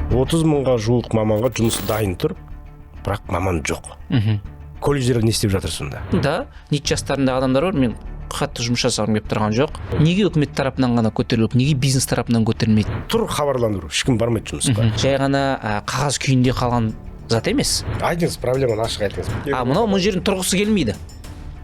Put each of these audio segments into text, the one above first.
30 мыңға жуық маманға жұмыс дайын тұр, бірақ маман жоқ. Колледждер не істеп жатыр сонда? Да, нит жастарындағы адамдар бар, мен қатты жұмыс жасағым келіп тұрған жоқ. Неге үкімет тарапынан ғана көтеріліп, неге бизнес тарапынан көтерілмейді? Тұр хабарландыру, ешкім бармайды жұмысқа. Жай ғана қағаз күйінде қалған зат емес. Айтыңыз, проблеманы ашық айтыңыз. А мынау мына жерін тұрғысы келмейді.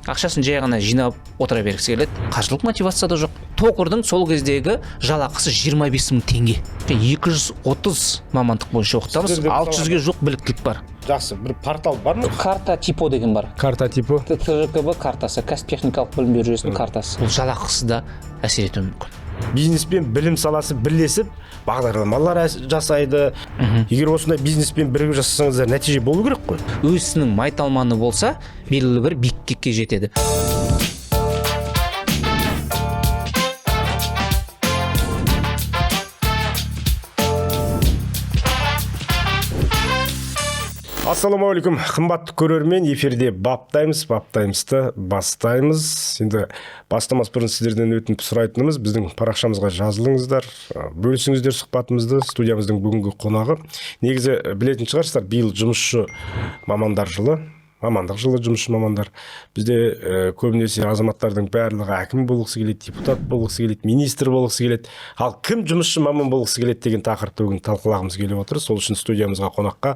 Ақшасын жай ғана жинап отыра бергісі келеді. Қаржылық мотивация да жоқ. Токардың сол кездегі жалақысы 25 мың теңге. 230 мамандық бойынша оқытамыз, 600-ге жуық біліктілік бар. Жақсы, бір портал бар ма? Карта типо деген бар. Карта типо? ТЖКБ картасы, кәсіп техникалық білім беру жүйесінің картасы. Бұл жалақысы да әсер етуі мүмкін. Бизнес пен білім саласы бірлесіп бағдарламалар жасайды. Егер осындай бизнеспен бірігіп жасасаңыздар, нәтиже болу керек қой. Өзінің майталманы болса, белгілі бір биіктікке жетеді. Ассалаумағалейкум, қымбатты көрермен, эфирде баптаймыз, баптаймызды бастаймыз. Енді бастамас бұрын сіздерден өтініп сұрайтынымыз, біздің парақшамызға жазылыңыздар, бөлісіңіздер сұхбатымызды. Студиямыздың бүгінгі қонағы, негізі білетін шығарсыздар, биыл жұмысшы мамандар жылы, мамандық жылы жұмысшы мамандар. Бізде көбінесе азаматтардың барлығы әкім болғысы келеді, депутат болғысы келеді, министр болғысы келеді. Ал кім жұмысшы маман болғысы келеді деген тақырыпты бүгін талқылағымыз келіп отыр. Сол үшін студиямызға қонаққа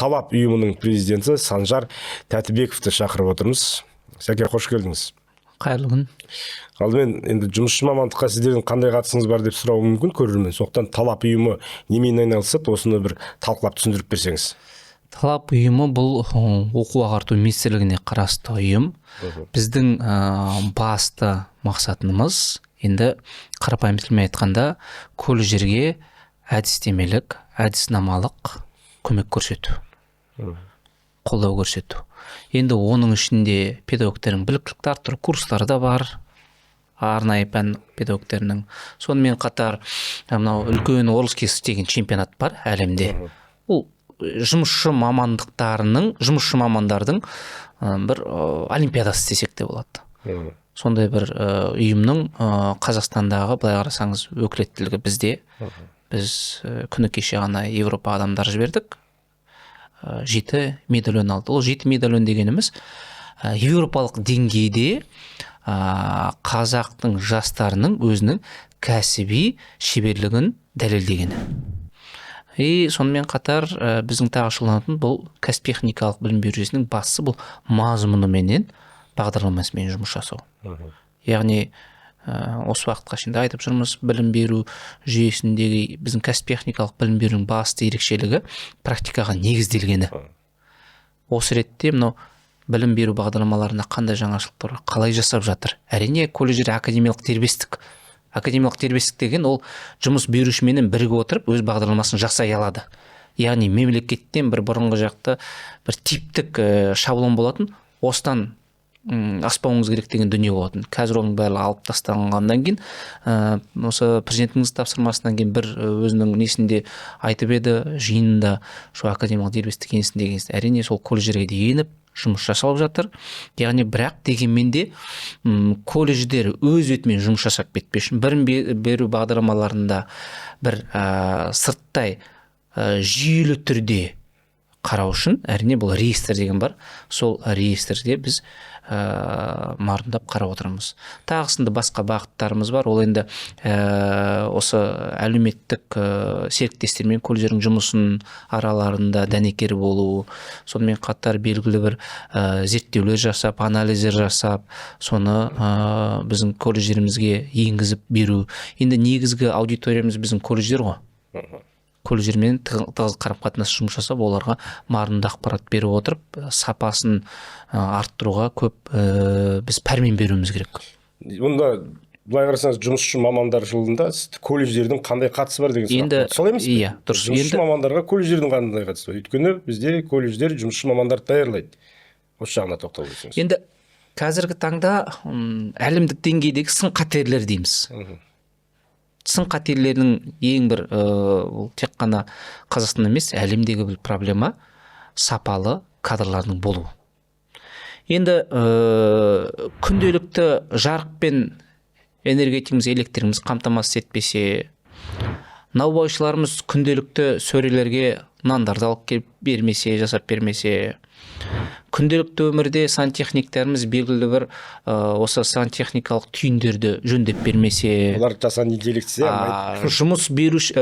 Талап ұйымының президенті Санжар Тәтібековті шақырып отырмыз. Сәке, қош келдіңіз. Қайырлы күн. Алдымен енді жұмысшы мамандыққа сіздердің қандай қатысыңыз бар деп сұрауы мүмкін көрермен. Сондықтан Талап ұйымы немен айналысады, осыны бір талқылап түсіндіріп берсеңіз. Талап ұйымы бұл оқу ағарту министрлігіне қарасты ұйым. Біздің басты мақсатымыз енді қарапайым тілмен айтқанда колледждерге әдістемелік, әдіснамалық көмек көрсету, қолдау көрсету. Енді оның ішінде педагогтердің біліктілікті арттыру курстары да бар, арнайы пән педагогтерінің. Сонымен қатар мынау үлкен WorldSkills деген чемпионат бар әлемде. Ол жұмысшы мамандықтарының, жұмысшы мамандардың бір олимпиадасы десек те болады. Сондай бір ұйымның Қазақстандағы, былай қарасаңыз, өкілеттілігі бізде. Біз күні кеше ғана Европа адамдар жібердік. 7 медальон алды. Ол 7 медальон дегеніміз еуропалық деңгейде қазақтың жастарының өзінің кәсіби шеберлігін дәлелдегені. И сонымен қатар біздің тағы шұғылданатын бұл кәсіп техникалық білім беру жүйесінің бастысы бұл мазмұныменен бағдарламасымен жұмыс жасау. Яғни осы уақытқа шейін де айтып жүрміз, білім беру жүйесіндегі біздің кәсіп техникалық білім берудің басты ерекшелігі практикаға негізделгені. Осы ретте мынау білім беру бағдарламаларына қандай жаңашылдықтар бар, қалай жасап жатыр? Әрине, колледждер академиялық дербестік. Академиялық дербестік деген ол жұмыс берушіменен біріге отырып өз бағдарламасын жасай алады. Яғни мемлекеттен бір бұрынғы жақта бір типтік шаблон болатын, осыдан аспауыңыз керек деген дүние болатын. Қазір оның барлығы алып тасталғаннан кейін, осы президентіміз тапсырмасынан кейін бір өзінің несінде айтып еді, жиынында, şu академиялық дербестік енсін деген кезде, әрине сол колледждерге де еніп жұмыс жасалып жатыр. Яғни бірақ дегенмен де колледждер өз бетімен жұмыс жасап кетпес үшін білім беру бағдарламаларында бір сырттай жүйелі түрде қарау үшін әрине бұл реестр деген бар. Сол реестрде біз марындап қарап отырмыз. Тағы сынды басқа бағыттарымыз бар. Ол енді осы әлеуметтік серіктестермен колледждердің жұмысын араларында дәнекер болу, сонымен қатар белгілі бір зерттеулер жасап, анализдер жасап, соны біздің колледждерімізге енгізіп беру. Енді негізгі аудиториямыз біздің колледждер ғой. Колледждермен тығыз қарым-қатынас жұмыс жасап, оларға мардымды ақпарат беріп отырып, сапасын арттыруға көп біз пәрмен беруіміз керек. Онда былай қарасаңыз, жұмысшы мамандар жылында колледждердің қандай қатысы бар деген сұрақ. Енді солай емес пе? Иә, дұрыс. Жұмысшы Енді мамандарға колледждердің қандай қатысы бар? Өйткені бізде колледждер жұмысшы мамандарды даярлайды. Осы жағына тоқталып өтсеңіз. Енді қазіргі таңда әлемдік деңгейдегі сын қатерлер дейміз. Сын қатерлерінің ең бір, ол тек қана Қазақстан емес, әлемдегі бір проблема сапалы кадрлардың болуы. Енді күнделікті жарық пен энергетикамыз, электріміз қамтамасыз етпесе, Наубайшыларымыз күнделікті сөрелерге нандарды алып келіп бермесе, жасап бермесе, күнделікті өмірде сантехниктеріміз белгілі бір осы сантехникалық түйіндерді жөндеп бермесе, Олар жасанды интеллект істей алмайды. Жұмыс беруші,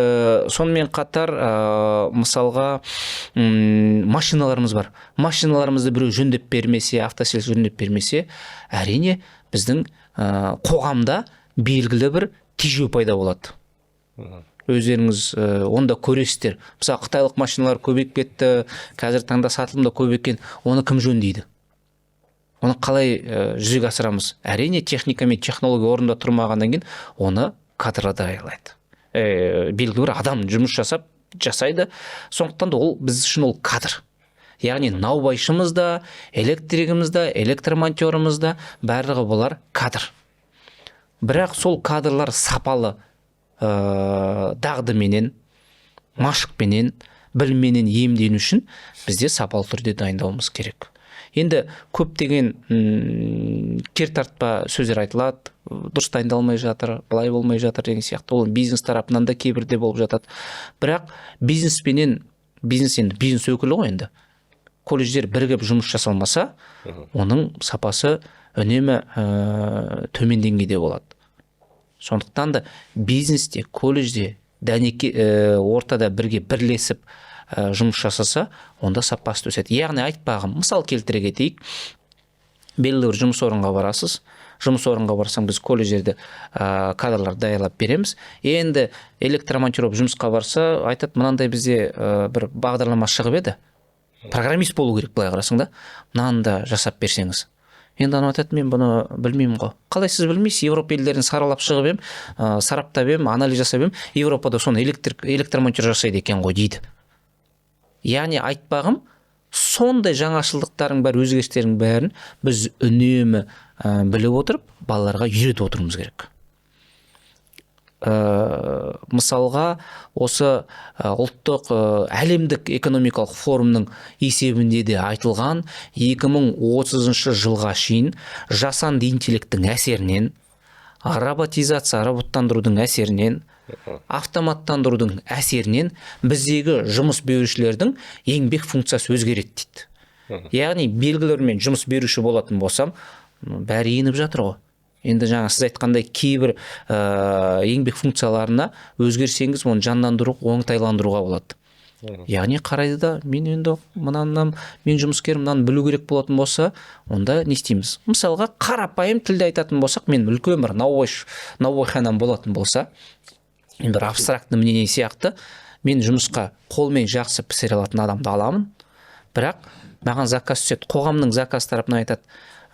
сонымен қатар, мысалға, машиналарымыз бар, машиналарымызды біреу жөндеп бермесе, автосервис жөндеп бермесе, әрине, біздің қоғамда белгілі бір тежеу пайда болады. Өздеріңіз онда көресіздер, мысалы, қытайлық машиналар көбейіп кетті, қазіргі таңда сатылымда көп екен. Оны кім жөндейді, оны қалай жүзеге асырамыз? Әрине, техника мен технология орнында тұрмағаннан кейін оны кадрлар даярлайды, белгілі бір адам жұмыс жасап жасайды. Сондықтан да ол біз үшін ол кадр, яғни наубайшымыз да, электригіміз да, электромонтеріміз да, барлығы бұлар кадр. Бірақ сол кадрлар сапалы дағдыменен, машықпенен, білімменен иемдену үшін бізде сапалы түрде дайындауымыз керек. Енді көптеген кертартпа сөздер айтылады: дұрыс дайындалмай жатыр, былай болмай жатыр деген сияқты. Ол бизнес тарапынан да кейбірде болып жатады. Бірақ бизнеспенен, бизнес енді бизнес өкілі ғой, енді колледждер бірігіп жұмыс жасалмаса, оның сапасы үнемі төмен деңгейде болады. Сондықтан да бизнесте, колледжде дәнеке ортада бірге бірлесіп жұмыс жасаса, онда сапасы өседі. Яғни айтпағым, мысал келтіре кетейік: белгілі бір жұмыс орынға барасыз. Жұмыс орынға барсаң, біз колледждерде кадрлар даярлап береміз. Енді электромонтер болып жұмысқа барса, айтады: «Мынандай бізде бір бағдарлама шығып еді, программист болу керек, былай қарасаң да, мынаны да жасап берсеңіз». Енді анау айтады: «Мен бұны білмеймін ғой». «Қалай сіз білмейсіз? Европа елдерін саралап шығып едім, сараптап едім, анализ жасап едім, Европада соны электромонтер жасайды екен ғой», — дейді. Яғни айтпағым, сондай жаңашылдықтардың бәрі, өзгерістердің бәрін біз үнемі біліп отырып, балаларға үйретіп отыруымыз керек. Мысалға, осы ұлттық, әлемдік экономикалық форумның есебінде де айтылған: 2030 жылға шейін жасанды интеллекттің әсерінен, роботизация, роботтандырудың әсерінен, автоматтандырудың әсерінен біздегі жұмыс берушілердің еңбек функциясы өзгереді дейді. Яғни белгілі бір мен жұмыс беруші болатын болсам, бәрі еніп жатыр ғой. Енді жаңа сіз айтқандай, кейбір еңбек функцияларына өзгеріс енгізіп, оны жандандыру, оңтайландыруға болады. Яғни қарайды да, мен енді мынаны, мен жұмыскер, мынаны білу керек болатын болса, онда не істейміз? Мысалға, қарапайым тілде айтатын болсақ, мен үлкен бір наубайханам болатын болса, мен бір абстрактный мнение сияқты, мен жұмысқа қолмен жақсы пісіре алатын адамды аламын. Бірақ маған заказ түседі, қоғамның заказ тарапынан айтады: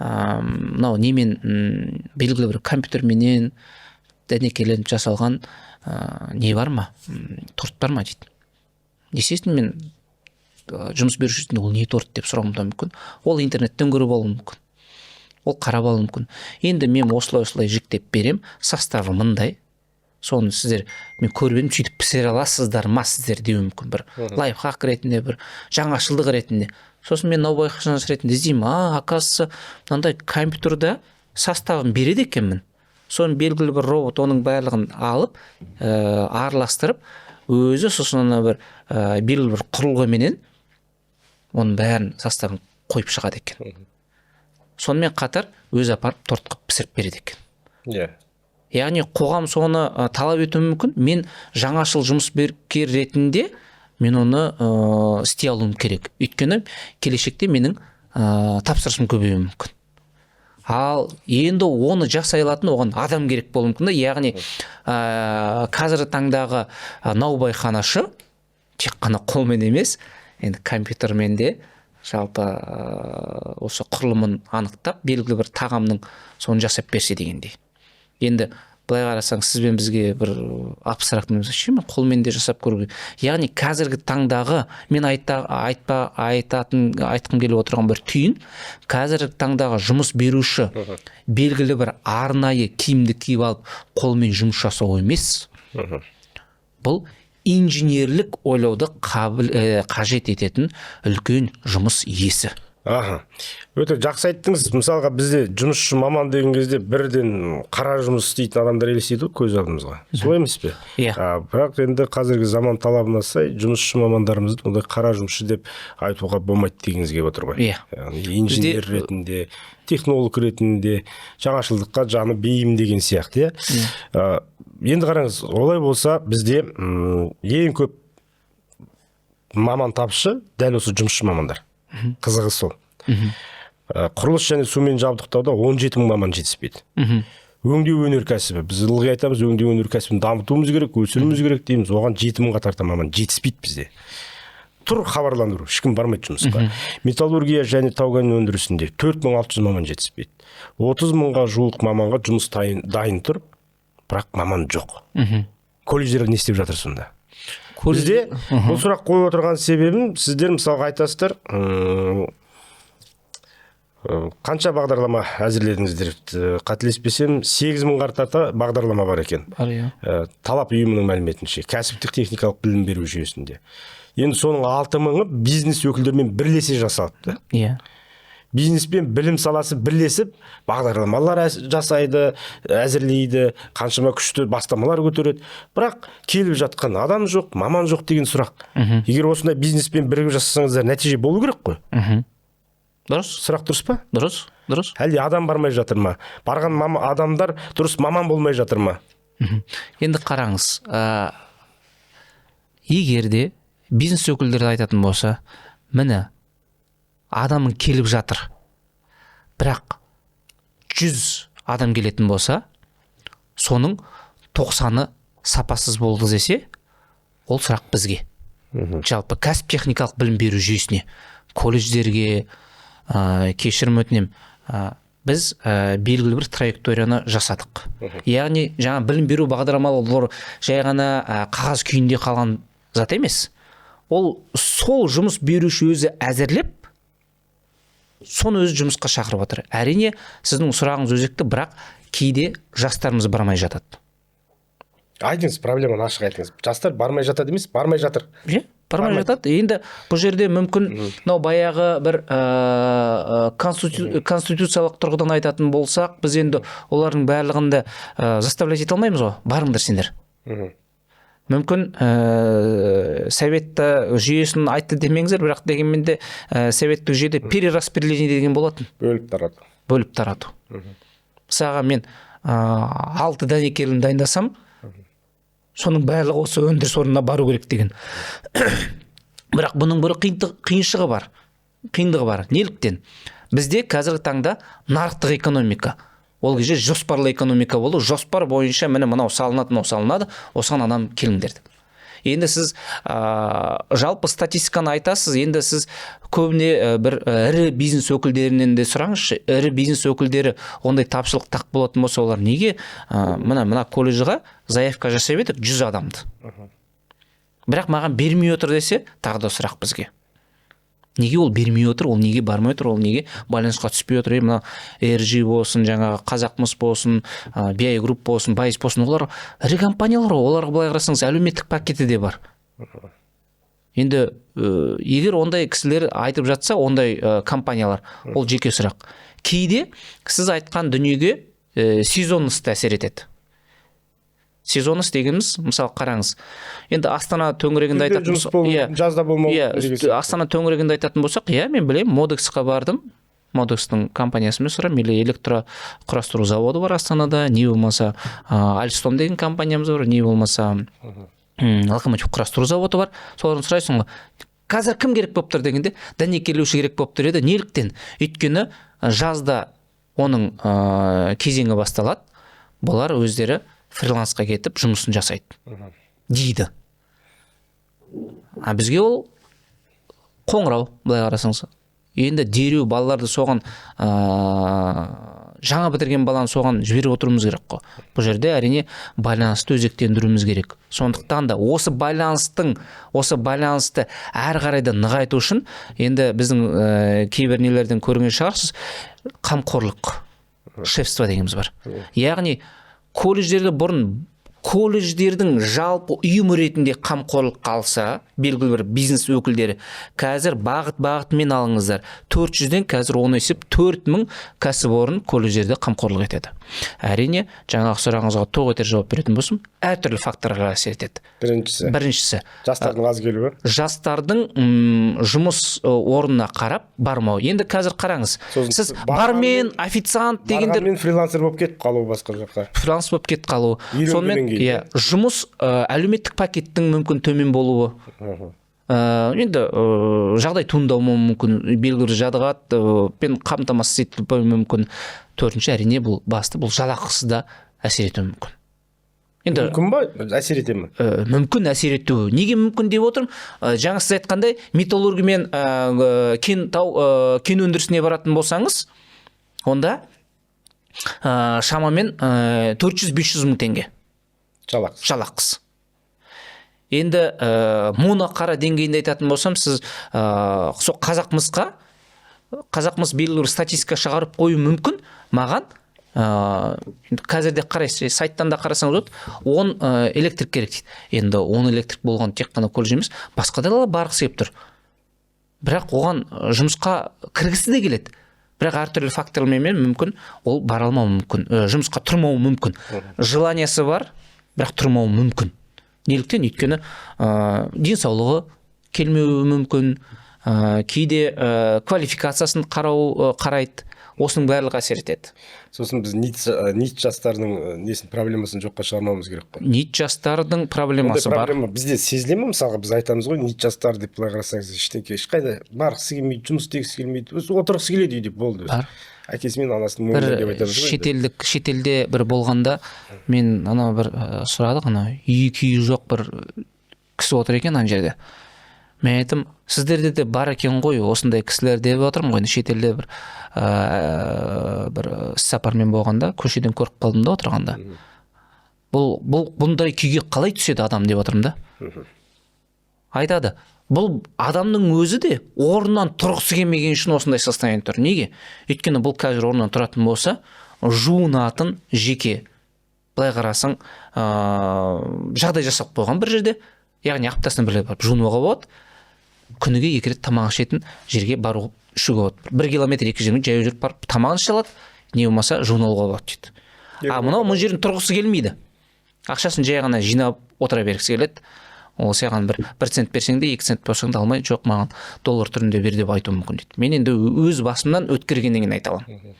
мынау немен, белгілі бір компьютерменен дәнекерленіп жасалған не бар ма, торт бар ма?» — дейді. Естественно, мен жұмыс беруші ретінде: «Ол не торт?» — деп сұрауым да мүмкін. Ол интернеттен көріп алуы мүмкін, ол қарап алуы мүмкін. Енді мен осылай осылай жіктеп берем, составы мындай, соны сіздер, мен көріп едім, сөйтіп пісіре аласыздар ма сіздер деуі мүмкін, бір лайфхак ретінде, бір жаңашылдық ретінде. Сосын мен наубайханаш ретінде іздеймін: а, оказывается, мынандай компьютерда составын береді екенмін. Соны белгілі бір робот оның барлығын алып, араластырып өзі, сосын ана бір белгілі бір құрылғыменен оның бәрін, составын қойып шығады екен. Сонымен қатар өзі апарып торт қылып пісіріп береді екен. Яғни қоғам соны талап етуі мүмкін. Мен жаңашыл жұмыскер ретінде мен оны істей алуым керек, өйткені келешекте менің тапсырысым көбеюі мүмкін. Ал енді оны жасай алатын, оған адам керек болуы мүмкін да. Яғни қазіргі таңдағы наубайханашы тек қана қолмен емес, енді компьютермен де жалпы осы құрылымын анықтап, белгілі бір тағамның соны жасап берсе дегендей. Енді былай қарасаң, сіз бен бізге бір абстрактный, зачем қолмен де жасап көру керек? Яғни қазіргі таңдағы мен айта, айтпа, айтатын, айтқым келіп отырған бір түйін: қазіргі таңдағы жұмыс беруші белгілі бір арнайы киімді киіп алып, қолмен жұмыс жасау емес, бұл инженерлік ойлауды қажет ететін үлкен жұмыс иесі. Аха, өте жақсы айттыңыз. Мысалға, бізде жұмысшы маман деген кезде бірден қара жұмыс істейтін адамдар елестейді ғой көз алдымызға, солай емес пе? Иә. Бірақ енді қазіргі заман талабына сай жұмысшы мамандарымызды ондай қара жұмысшы деп айтуға болмайды дегіңіз келіп отыр ғой. Иә. Яғни инженер ретінде, технолог ретінде, жаңашылдыққа жаны бейім деген сияқты, иә. Енді қараңыз, олай болса бізде ең көп маман тапшы дәл осы жұмысшы мамандар. Қызығы сол. Құрылыс және сумен жабдықтауда 17 мың маман жетіспейді. Өңдеу өнеркәсібі, біз ылғи айтамыз, өңдеу өнеркәсібін дамытуымыз керек, өсіруіміз керек дейміз, оған 7 мыңға тарта маман жетіспейді бізде. Тұр хабарландыру, ешкім бармайды жұмысқа. Металлургия және тау-кен өндірісінде 4600 маман жетіспейді. 30 мыңға жуық маманға жұмыс дайын тұр, бірақ маман жоқ. Колледждер не істеп жатыр сонда? Бізде бұл сұрақ қойып отырған себебім, сіздер мысалға айтасыздар, қанша бағдарлама әзірледіңіздер? Қателеспесем, 8 мыңға тарта бағдарлама бар екен. Бар, иә. Талап ұйымының мәліметінше, кәсіптік техникалық білім беру жүйесінде. Енді соның 6 мыңы бизнес өкілдерімен бірлесе жасалыпты. Иә. Бизнес пен білім саласы бірлесіп бағдарламалар жасайды, әзірлейді, қаншама күшті бастамалар көтереді. Бірақ келіп жатқан адам жоқ, маман жоқ деген сұрақ. Егер осындай бизнеспен бірігіп жасасаңыздар, нәтиже болу керек қой. Дұрыс. Сұрақ дұрыс па? Дұрыс, дұрыс. Әлде адам бармай жатыр ма? Барған адамдар дұрыс маман болмай жатыр ма? Енді қараңыз, егер де бизнес өкілдері айтатын болса, міне адамың келіп жатыр, бірақ 100 адам келетін болса, соның 90-ы сапасыз болды десе, ол сұрақ бізге. Жалпы кәсіп техникалық білім беру жүйесіне, колледждерге, кешірім өтінемін, біз белгілі бір траекторияны жасадық. Яғни жаңа білім беру бағдарламалары жай ғана қағаз күйінде қалған зат емес. Ол сол жұмыс беруші өзі әзірлеп, соны өзі жұмысқа шақырып отыр. Әрине, сіздің сұрағыңыз өзекті, бірақ кейде жастарымыз бармай жатады. Айтыңыз, проблеманы ашық айтыңыз. Жастар бармай жатады емес, бармай жатыр. Иә, бармай жатады. Енді бұл жерде мүмкін мынау баяғы бір конституциялық тұрғыдан айтатын болсақ, біз енді олардың барлығын да заставлять ете алмаймыз ғой. Барыңдар сендер. Мүмкін совет жүйесін айтты демеңіздер, бірақ дегенмен де советтік жүйеде перераспределение деген болатын. Бөліп тарату. Бөліп тарату. Мысалға мен 6 дәнекерін дайындасам, соның барлығы осы өндіріс орнына бару керек деген. Бірақ бұның бір қиыншығы бар. Қиындығы бар. Неліктен? Бізде қазіргі таңда нарықтық экономика. Ол кезде жоспарлы экономика болды. Жоспар бойынша міне мынау салынады, мынау салынады, осыған адам келіңдер деп. Енді сіз жалпы статистиканы айтасыз, енді сіз көбіне бір ірі бизнес өкілдерінен де сұраңызшы, ірі бизнес өкілдері ондай тапшылық тақ болатын болса, олар неге мына колледжға заявка жасап едік 100 адамды. Бірақ маған бермей отыр десе, тағы да сұрақ бізге. Неге ол бермей отыр, ол неге бармай отыр, ол неге байланысқа түспей отыр? Мына RG болсын, жаңағы Қазақмыс болсын, BI Group болсын, Байыз болсын, олар ірі компаниялар, оларға былай қарасаңыз әлеуметтік пакеті де бар. Енді егер ондай кісілер айтып жатса, ондай компаниялар, ол жеке сұрақ. Кейде сіз айтқан дүниеге сезонность әсер етеді. Сезонность дегеніміз, мысалы қараңыз, енді Астана төңірегінде айтатын болсақ, жазда болмау иә, Астана төңірегінде айтатын болсақ, иә, мен білемін, Модексқа бардым, Модекстің компаниясымен сұраймын, или электро құрастыру заводы бар Астанада, не болмаса Альстом деген компаниямыз бар, не болмаса локомотив құрастыру заводы бар, солардан сұрайсың ғой, қазір кім керек болып тұр дегенде, дәнекерлеуші керек болып тұр еді. Неліктен? Өйткені жазда оның кезеңі басталады, бұлар өздері фрилансқа кетіп жұмысын жасайды дейді. А бізге ол қоңырау, былай қарасаңыз. Енді дереу балаларды соған, жаңа бітірген баланы соған жіберіп отыруымыз керек қой. Бұл жерде әрине байланысты өзектендіруіміз керек. Сондықтан да осы байланысты әрі қарай да нығайту үшін енді біздің кейбір нелерден көрген шығарсыз, қамқорлық, шефство дегеніміз бар. Яғни колледждерде бұрын Колледждердің жалпы ұйым ретінде қамқорлыққа алса, белгілі бір бизнес өкілдері, қазір бағыт-бағытымен алыңыздар. 400-ден қазір оны есеп 4000 кәсіпорын колледждерде қамқорлық етеді. Әрине, жаңағы сұрағыңызға тоқ етер жауап беретін болсам, әртүрлі факторлар әсер етеді. Біріншісі. Жастардың аз келуі. Жастардың жұмыс орнына қарап бармау. Енді қазір қараңыз, сіз бармен, официант дегендер, барғанмен фрилансер болып кетіп қалу басқа жаққа. Фриланс болып кетіп қалу. Сонымен, иә, жұмыс әлеуметтік пакеттің мүмкін төмен болуы. Енді жағдай туындауы мүмкін, белгілі бір жадығатпен қамтамасыз етілмеуі мүмкін. Төртінші, әрине, бұл басты, бұл жалақысы да әсер етуі мүмкін. Енді мүмкін ба? Әсер ете ме? Мүмкін әсер етуі. Неге мүмкін деп отырмын? Жаңа сіз айтқандай, металлургия мен кен тау кен өндірісіне баратын болсаңыз, онда шамамен 400-500 мың теңге. Жалақысы. Жалақысы. Енді моноқара деңгейінде айтатын болсам, сіз сол Қазақмысқа, Қазақмыс белгілі бір статистика шығарып қою мүмкін. Маған қазір де қарайсыз, сайттан да қарасаңыз болады, 10 электрик керек дейді. Енді 10 электрик болған тек қана колледж емес, басқа да барғысы келіп тұр. Бірақ оған жұмысқа кіргісі де келеді. Бірақ әртүрлі факторлармен мүмкін ол бара алмауы мүмкін, жұмысқа тұрмауы мүмкін. Желаниясы бар, бірақ тұрмауы мүмкін. Неліктен? Өйткені денсаулығы келмеуі мүмкін, кейде квалификациясын қарайды. Осының барлығы әсер етеді. Сосын біз НИТ жастарының несін, проблемасын жоққа шығармауымыз керек қой. НИТ жастардың проблемасы бар. Проблема бізде сезіле ме? Мысалға біз айтамыз ғой, НИТ жастар деп былай қарасаңыз, ештеңке ешқайда барғысы келмейді, жұмыс істегісі келмейді, өзі отырғысы келеді үйде, болды. Бар. Әкесі мен анасының мойнында деп айтамыз ғой. Шетелде бір болғанда мен ана бір сұрадық, ана үйі күйі жоқ бір кісі отыр екен ана жерде. Мен айттым, сіздерде де бар екен ғой осындай кісілер деп отырмын ғой. Шетелде бір бір іс-сапармен болғанда көшеден көріп қалдым да отырғанда. Бұл бұндай күйге қалай түседі адам деп отырмын да. Айтады, бұл адамның өзі де орнынан тұрғысы келмеген үшін осындай состояние тұр. Неге? Өйткені бұл қазір орнынан тұратын болса, жуынатын жеке, былай қарасаң, жағдай жасап қойған бір жерде, яғни аптасына бір рет барып жуынуға болады. Күніге 2 рет тамақ ішетін жерге бару ішуге болады. 1 километр 2 жермен жаяу жүріп барып тамағын іше алады, не болмаса жуына алуға болады дейді. А мынау мына жерден тұрғысы келмейді. Ақшасын жай ғана жинап отыра бергісі келеді. Ол саған бір цент берсең де, 2 цент берсең де алмай, жоқ маған доллар түрінде бер деп айтуы мүмкін дейді. Мен енді өз басымнан өткергеннен кейін айта аламын.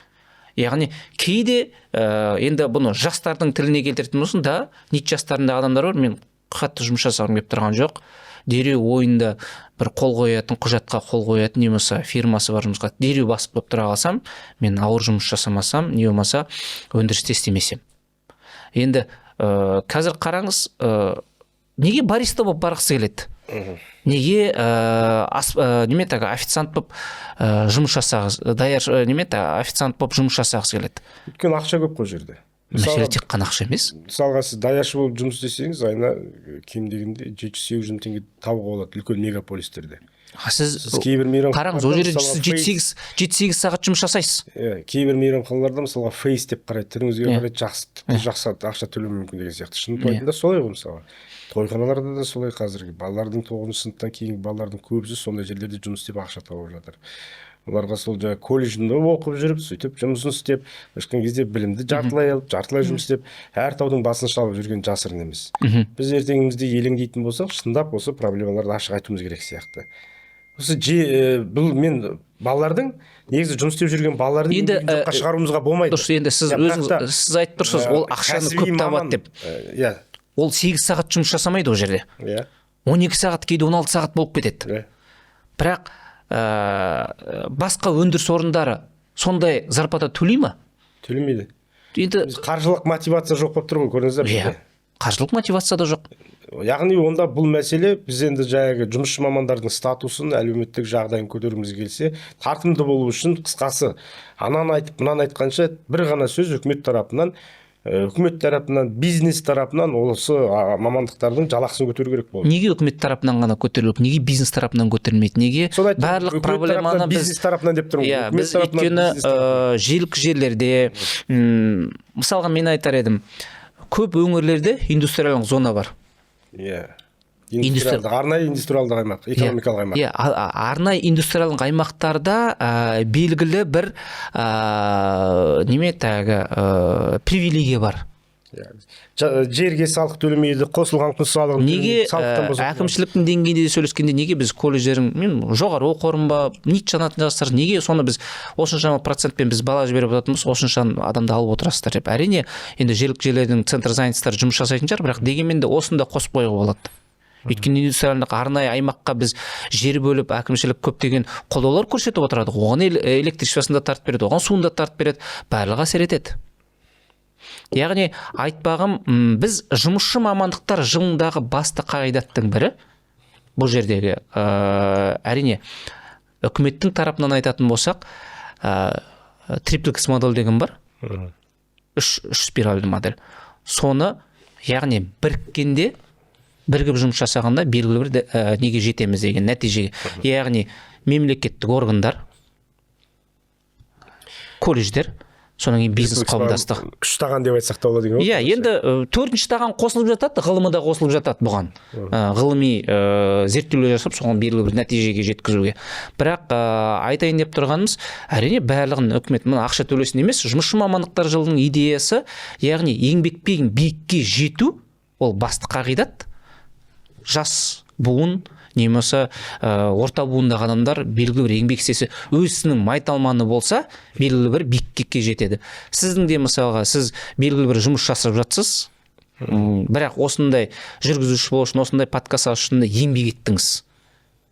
Яғни кейде енді бұны жастардың тіліне келтіретін болсын да, НИТ жастарында адамдар бар, мен қатты жұмыс жасағым келіп тұрған жоқ. Дереу ойында бір қол қоятын, құжатқа қол қоятын, не болмаса фирмасы бар жұмысқа дереу басып болып тұра қалсам, мен ауыр жұмыс жасамасам, не болмаса өндірісте істемесем. Енді қазір қараңыз, неге бариста болып барғысы келеді? Неге официант болып жұмыс жасағысы, даяр официант болып жұмыс жасағысы келеді? Өйткені ақша көп қой жерде. Мәселе тек қана ақша емес. Мысалға сіз даяшы болып жұмыс істесеңіз, айына кем дегенде 700-800 мың теңге табуға болады үлкен мегаполистерде. Сіз кейбір мейрамханаларда қараңыз, ол жерде 7-8 сағат жұмыс жасайсыз. Кейбір мейрамханаларда мысалға фейс деп қарайды, түріңізге қарайды, жақсы, тіпті жақсы ақша төлеу мүмкін деген сияқты. Шынында солай ғой мысалға. Тойханаларда да солай қазіргі балалардың 9-шы сыныптан кейінгі балалардың көбісі сондай жерлерде жұмыс істеп ақша тауып жатыр. Оларға сол жаңа колледжінде оқып жүріп, сөйтіп жұмысын істеп, шыққан кезде білімді жартылай алып, жартылай жұмыс істеп, әр таудың басын шалып жүрген жасырын емес. Біз ертеңімізде елеңдейтін болсақ, шындап осы проблемаларды ашық айтуымыз керек сияқты. Осы бұл мен балалардың, негізі жұмыс істеп жүрген балалардың енді жоққа шығаруымызға болмайды. Дұрыс, енді сіз өзіңіз сіз айтып тұрсыз, ол ақшаны көп табады деп. Иә. Ол 8 сағат жұмыс жасамайды ол жерде. Иә. 12 сағат, кейде 16 сағат болып кетеді. Бірақ басқа өндіріс орындары сондай зарплата төлей ма? Төлемейді. Енді қаржылық мотивация жоқ болып тұр ғой, көрдіңіздер ме? Иә, қаржылық мотивация да жоқ. Яғни онда бұл мәселе біз енді жаңағы жұмысшы мамандардың статусын, әлеуметтік жағдайын көтергіміз келсе, тартымды болу үшін қысқасы ананы айтып, мынаны айтқанша бір ғана сөз үкімет тарапынан, бизнес тарапынан осы мамандықтардың жалақысын көтеру керек болды. Неге үкімет тарапынан ғана көтеріліп, неге бизнес тарапынан көтерілмейді? Неге барлық проблеманы біз бизнес тарапынан деп тұрмын. Иә, біз өйткені жергілікті жерлерде, мысалға мен айтар едім, Көп өңірлерде индустриалдық зона бар. Иә. Индустриалдық, арнайы индустриалдық аймақ, экономикалық аймақ. Иә, арнайы индустриалдық аймақтарда белгілі бір неме тағы привилегия бар. Жерге салық төлемейді, қосылған құн салығын неге әкімшіліктің деңгейінде сөйлескенде неге біз колледждердің, мен жоғары оқу орны ба, НИТ жанатын жастар, неге соны біз осыншама процентпен біз бала жіберіп жатырмыз, осынша адамды алып отырасыздар деп. Әрине, енді жергілікті жерлердің центр занятостары жұмыс жасайтын шығар, бірақ дегенмен де осыны да қосып қоюға болады. Өйткені индустриалдық арнайы аймаққа біз жер бөліп, әкімшілік көптеген қолдаулар көрсетіп отырады. Оған электричествосын да тартып береді, оған суын да тартып береді, барлығы әсер етеді. Яғни айтпағым, біз жұмысшы мамандықтар жылындағы басты қағидаттың бірі бұл жердегі, әрине үкіметтің тарапынан айтатын болсақ, триплекс модель деген бар, үш спиральді модель. Соны яғни біріккенде, бірігіп жұмыс жасағанда белгілі бір неге жетеміз деген нәтижеге. Яғни мемлекеттік органдар, колледждер, содан кейін бизнес қауымдастық. Үш таған деп айтсақ та болады екен. Иә, енді төртінші таған қосылып жатады, ғылымы да қосылып жатады бұған. Ғылыми зерттеулер жасап, соған белгілі бір нәтижеге жеткізуге. Бірақ айтайын деп тұрғанымыз, әрине барлығын үкімет мына ақша төлесін емес, жұмысшы мамандықтар жылының идеясы, яғни еңбекпен биікке жету, ол басты қағидат. Жас буын немесе орта буындағы адамдар белгілі бір еңбек істесе, өз ісінің майталманы болса, белгілі бір биіктікке жетеді. Сіздің де мысалға, сіз белгілі бір жұмыс жасап жатсыз, бірақ осындай жүргізуші болу үшін, осындай подкаст ашу үшін де еңбек еттіңіз.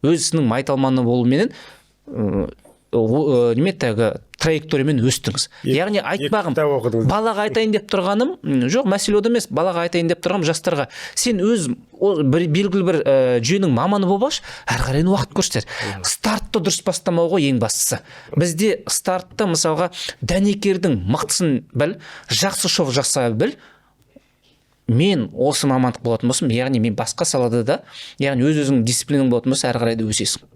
Өз ісінің майталманы болуменен неме тағы траекториямен өстіңіз. Яғни айтпағым, балаға айтайын деп тұрғаным, жоқ, мәселе ода емес, балаға айтайын деп тұрғаным жастарға, сен өз бір, белгілі бір жүйенің маманы болып алшы, әрі қарай уақыт көрсетер. Стартты дұрыс бастамау ғой ең бастысы. Бізде стартта мысалға дәнекердің мықтысын біл, жақсы шов жаса біл, мен осы мамандық болатын болсам, яғни мен басқа салада да, яғни өз өзіңнің дисциплинаң болатын болса, әрі қарай да өсесің.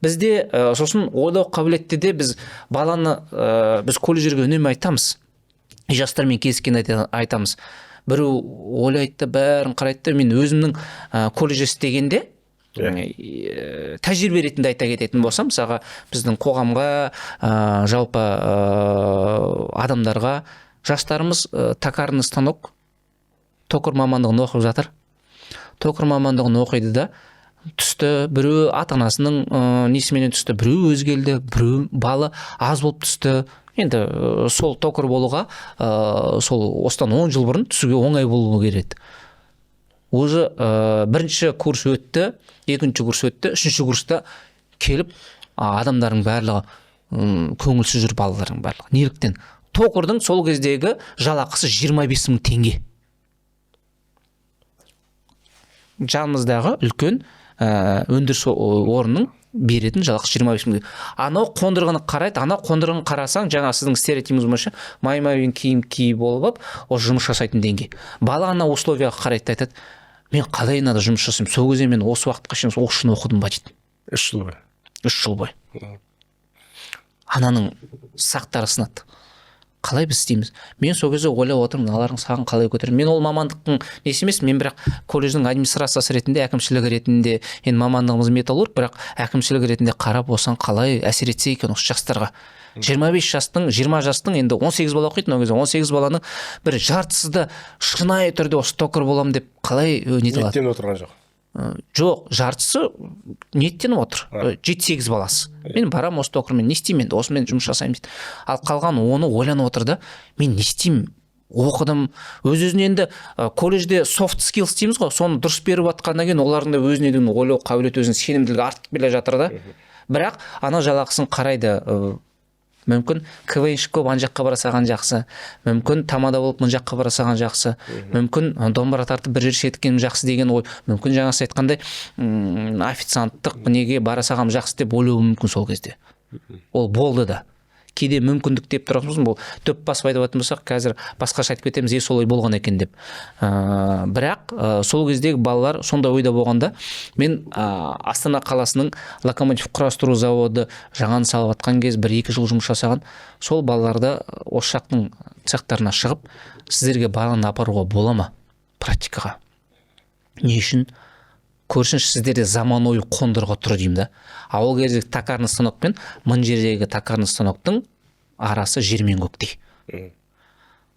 Бізде сосын ойлау қабілетті де біз баланы, біз колледждерге үнемі айтамыз, жастармен кездескенде айтамыз. Біреу ойлайды да, бәрін қарайды да, мен өзімнің колледжде істегенде, тәжірибе ретінде айта кететін болсам, мысалға біздің қоғамға, жалпы адамдарға жастарымыз токарный станок, токарь мамандығын оқып жатыр. Токарь мамандығын оқиды да, түсті, біреуі ата-анасының несіменен түсті, біреуі өзі келді, біреуі балы аз болып түсті. Енді сол токарь болуға, сол осыдан 10 жыл бұрын түсуге оңай болуы керек. Уже бірінші курс өтті, екінші курс өтті, үшінші курста келіп, адамдардың барлығы көңілсіз жүр, балалардың барлығы. Неліктен? Токардың сол кездегі жалақысы 25 мың теңге. Жанымыздағы үлкен өндіріс орнының беретін жалақысы 25 мың теңге. Анау қондырғыны қарайды, анау қондырғыны қарасаң, жаңа сіздің стереотипіңіз бойынша май-маймен киім киіп болып алып, ол жұмыс жасайтын деңгей. Бала ана условияға қарайды да айтады, мен қалай мынада жұмыс жасаймын, сол кезде мен осы уақытқа шейін осы үшін оқыдым ба дейді. 3 жыл бойы. 3 жыл бойы. Ананың сақтары сынады. Қалай біз істейміз? Мен сол кезде ойлап отырмын, мыналардың сағын қалай көтеремін? Мен ол мамандықтың несі емес, мен бірақ колледждің администрациясы ретінде, әкімшілігі ретінде, енді мамандығымыз металлург, бірақ әкімшілік ретінде қарап осыған қалай әсер етсе екен осы жастарға. 25 жастың, 20 жастың, енді 18 бала оқитын ол кезде, 18 баланың бір жартысы да шынайы түрде осы токарь боламын деп қалай нете алады? Ниеттеніп отырған жоқ. Жоқ, жартысы ниеттеніп отыр. 7-8 баласы. Мен барам осы токармен, не істеймін енді, осымен жұмыс жасаймын дейді. Ал қалған оны ойланып отыр да, мен не істеймін? Оқыдым. Өз-өзіне енді колледжде soft skills дейміз ғой, соны дұрыс беріп жатқаннан кейін олардың да өзіне деген ойлау қабілеті, өзінің сенімділігі артып келе жатыр да. Бірақ ана жалақысын қарайды, мүмкін КВНщик болып ана жаққа бара салған жақсы, мүмкін тамада болып мына жаққа бара салған жақсы, мүмкін домбыра тартып бір жер шеткенім жақсы деген ой, мүмкін жаңа сіз айтқандай, официанттық неге бара салғаным жақсы деп ойлауы мүмкін сол кезде. Ол болды да. Кейде мүмкіндік деп тұратын, бұл дөп басып айтып жататын болсақ, қазір басқаша айтып кетеміз, солай болған екен деп. Бірақ сол кездегі балалар сондай ойда болғанда, мен Астана қаласының локомотив құрастыру заводы жаңаны салып жатқан кез, 1-2 жыл жұмыс жасаған сол балаларды осы жақтың цехтарына шығып, сіздерге баланы апаруға бола ма практикаға? Не үшін? Көрсінші, сіздерде заманауи қондырғы тұр деймін да. А ол кездегі токарный станок пен мына жердегі токарный станоктың арасы жер мен көктей.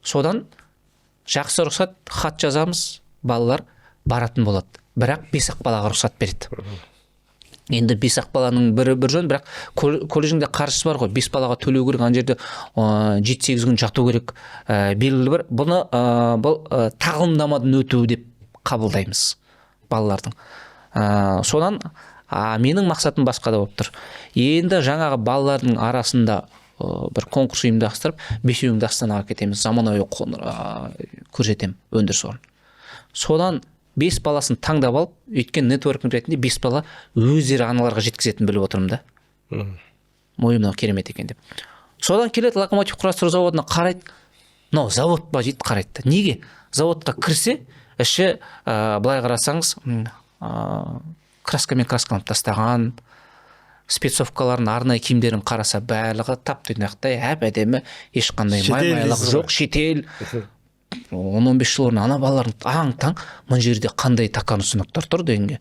Содан жақсы, рұқсат хат жазамыз, балалар баратын болады. Бірақ 5-ақ балаға рұқсат береді. Енді 5-ақ баланың бірі бір жөн, бірақ колледждің де қаржысы бар ғой, 5 балаға төлеу керек, ана жерде 7-8 күн жату керек. Белгілі бір бұны бұл тағылымдамадан өту деп қабылдаймыз балалардың. Содан менің мақсатым басқа да болып тұр. Енді жаңағы балалардың арасында бір конкурс ұйымдастырып, бесеуіңді Астанаға кетеміз, заманауи көрсетемін өндіріс орнын. Содан 5 баласын таңдап алып, өйткені нетворкинг ретінде 5 бала өздері аналарға жеткізетінін біліп отырмын да. Ой, мынау керемет екен деп. Содан келеді, локомотив құрастыру заводына қарайды, мынау завод па дейді, қарайды да. Неге? Заводқа кірсе, іші былай қарасаңыз, краскамен краскаланып тастаған, спецовкаларын, арнайы киімдерін қараса, барлығы тап тұйнақтай, әп әдемі, ешқандай май майлық жоқ, шетел. 10-15 жыл бұрын ана балалардың аң таң, мына жерде қандай токарный станоктар тұр дегенге.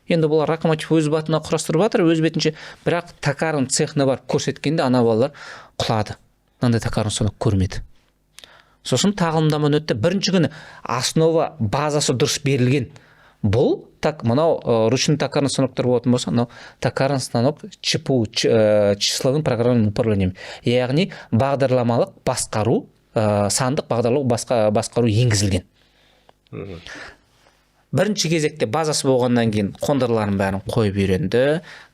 Енді бұлар локомотив өз батына құрастырып жатыр, өз бетінше, бірақ токарный цехына барып көрсеткенде ана балалар құлады, мынандай токарный станок көрмеді. Сосын тағылымдамадан өтті. Бірінші күні основа, базасы дұрыс берілген. Бұл так мынау ручной токарный станоктар болатын болса, мынау токарный станок ЧПУ, числовым программным управлением, яғни бағдарламалық басқару, сандық бағдарлау басқару енгізілген. Бірінші кезекте базасы болғаннан кейін қондырғылардың бәрін қойып үйренді,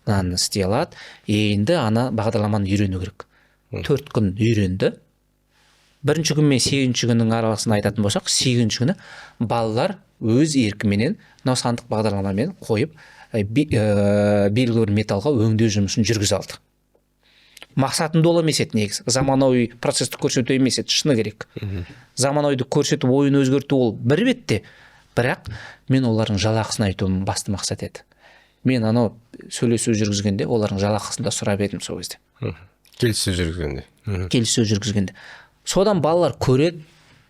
мынаны істей алады. Енді ана бағдарламаны үйрену керек. 4 күн үйренді. Бірінші күн мен сегізінші күннің аралығын айтатын болсақ, сегізінші күні балалар өз еркіменен мынау сандық бағдарламамен қойып, белгілі бір металлға өңдеу жұмысын жүргізе алды. Мақсатым ол емес еді негізі, заманауи процессті көрсету емес еді, шыны керек. Заманауиді көрсетіп, ойын өзгерту ол бір бетте, бірақ мен олардың жалақысын айтуым басты мақсат еді. Мен анау сөйлесу жүргізгенде олардың жалақысын да сұрап едім сол кезде. Келіссөз жүргізгенде. Келіссөз жүргізгенде. Содан балалар көреді,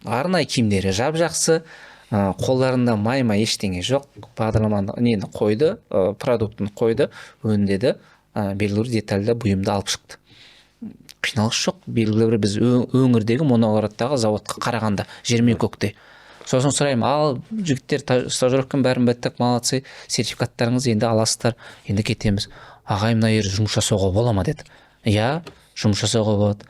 арнайы киімдері жап жақсы, қолдарында май май ештеңе жоқ, бағдарламаны нені қойды, продуктын қойды, өңдеді, белгілі бір детальді, бұйымды алып шықты. Қиналыс жоқ, белгілі бір біз өңірдегі моногородтағы заводқа қарағанда жер мен көкте. Сосын сұраймын: ал жігіттер, стажировканың бәрін біттік, молодцы, сертификаттарыңыз енді аласыздар, енді кетеміз. Ағай, мына жерде жұмыс жасауға бола ма деді. Иә, жұмыс жасауға болады.